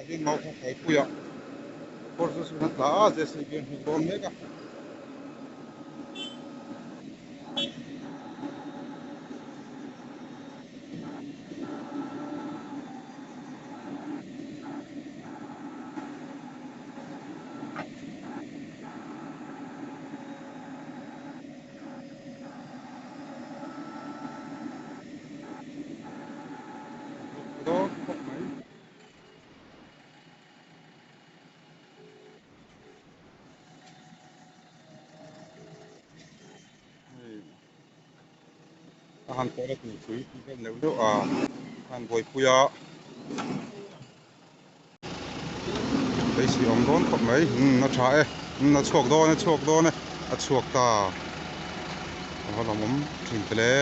Tah hian mau kha kaipui ah motor chu sawn a tla a j c b a hnuk dawn mek a. Dawn khawp mai. Hei a han pawh la tur pui tih vel neuh neuh a han buaipui a beisei awm dawn khawp mai umm a tha e umm a chhuak dawn e chhuak dawn e a chhuak ta a va lawmawm thin hle.